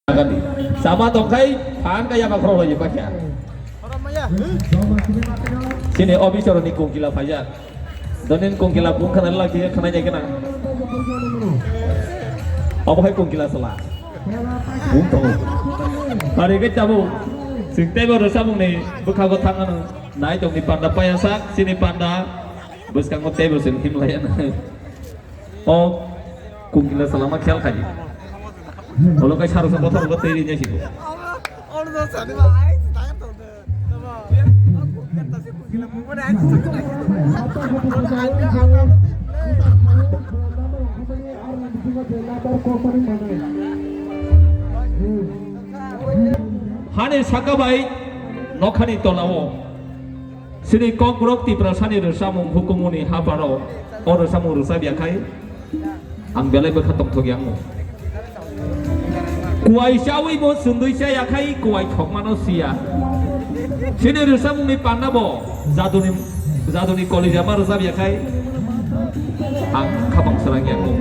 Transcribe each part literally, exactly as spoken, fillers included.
Gani. Sama tongkhai, phan kaya bakhro lagi pakya. Sini officer ni kungkila paja. Donin kungkila bung khana lagi khana jai kena. Obo hai kungkila sala. Bung tong. Hari ke tabu. Sing tebo rwchapmung ni bwkhago thangano. Nai tong ni panda paya sak, sini panda. Bwskango tebo sing himlaya na. O kungkila salama khel khai. Olo kai saro sa kotor ko teri nya sibo. Hani saka bai nokhani tolao. Sini Kokborok Tiprasani rwchapmung hukumuni hapharo o rwchapmung rwchapya khai ang belai bwkha tongthokya wngo. Kuwai chawi bo chwngwi chaya khai kuwai thokmano siya. Sini rwchapmungni panda bo jaduni, jaduni kolija ma rwchapya khai ang khabang swrangya wngo.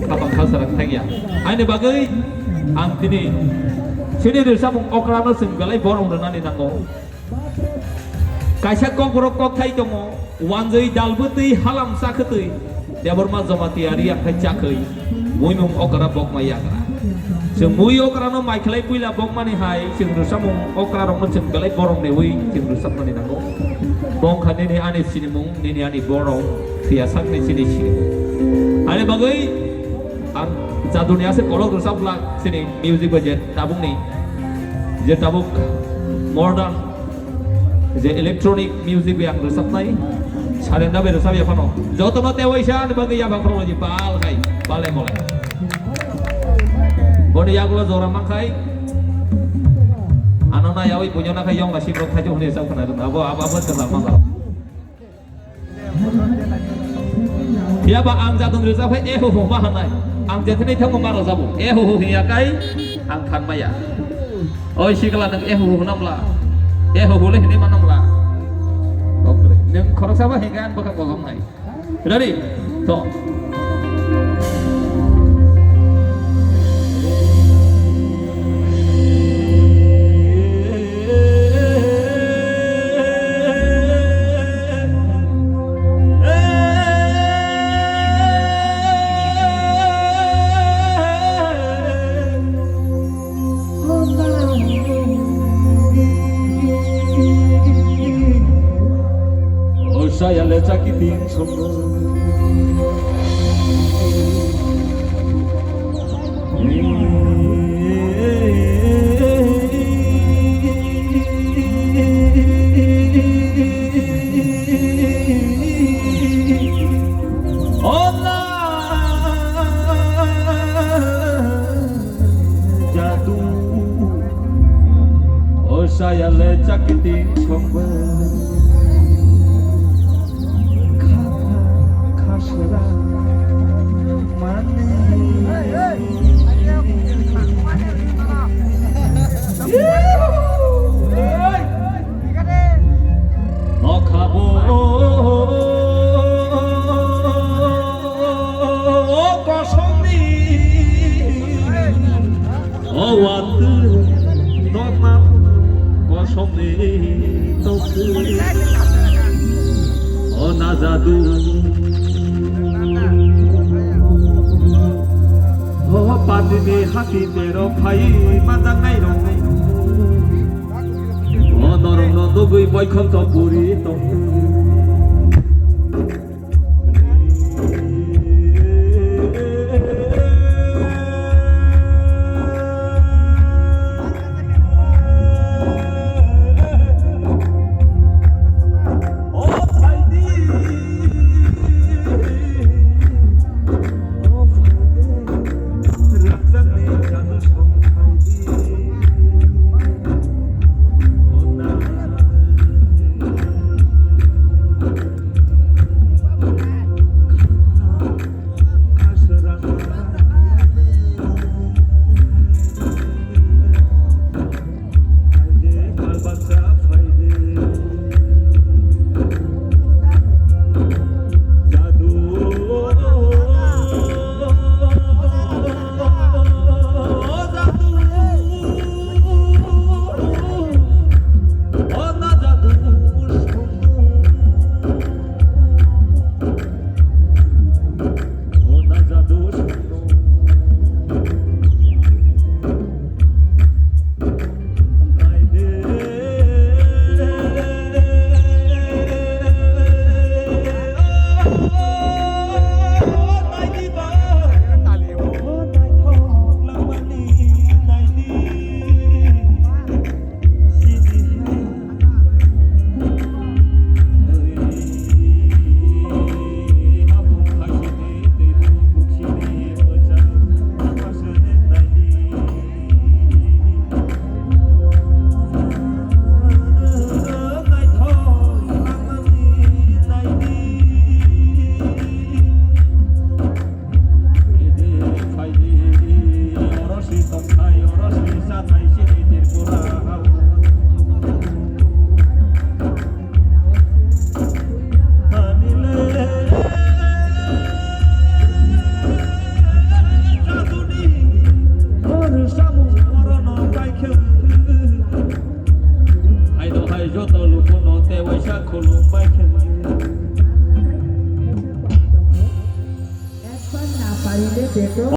Khabang kha swrang thangya. Aini bagwi ang tini sini rwchapmung okrano chwng belai borom rwnani nango. Kaisa kokborok kokthai tongo, wanjwi dalbwtwi halam chakhwtwi, Debbarma Jamatia riyak khai chakhwi, muimung okra bokma yagra. Chwng mui okrano maikhlai puila bokmani hai, chwng rwchapmung okrarokno chwng belai borom rewi chwng rwchapmani nango. Bongkha nini ani sinimung, nini ani borom, phiya sakni chini sinimung. Ani bagwi ang jaduni ase kolok rwchapla chini music bai je tabukni, je tabuk modern je electronic music bai ang rwchapnai, sarenda bai rwchapya phano. Jotono tewaisa ani bagwi yapha khoroknwi pal khai, pale mole. Boni yagulo jora mankhai, ano na yawi buino na khai yong na sikrok thaichuk hwnwi chao khna rwna. Abo, abo, abo chwla mankhai. Phiya ba ang jadon rwchap khai ehuhu ma hwnai. Ang jethani thango ma rwchabo. Ehuhu hinya kai ang than maya. Oi sikla nwng ehuhu hwnamla. Ehuhu le hinwi manamla. Nwng khoroksa ba hinkhe ang bwkhak bojom nai. Ready? To. O saya le chaki tin song. Jadu, o saya le chakiting songba. Kha, kha, khasra mani. Okhabo kosongni, o watwi nokma kosongni tokwi, o najadu, o patini hati tero phai manjaknai rok. O norokno nugwi boikhonto puri tongtwi. Cheto.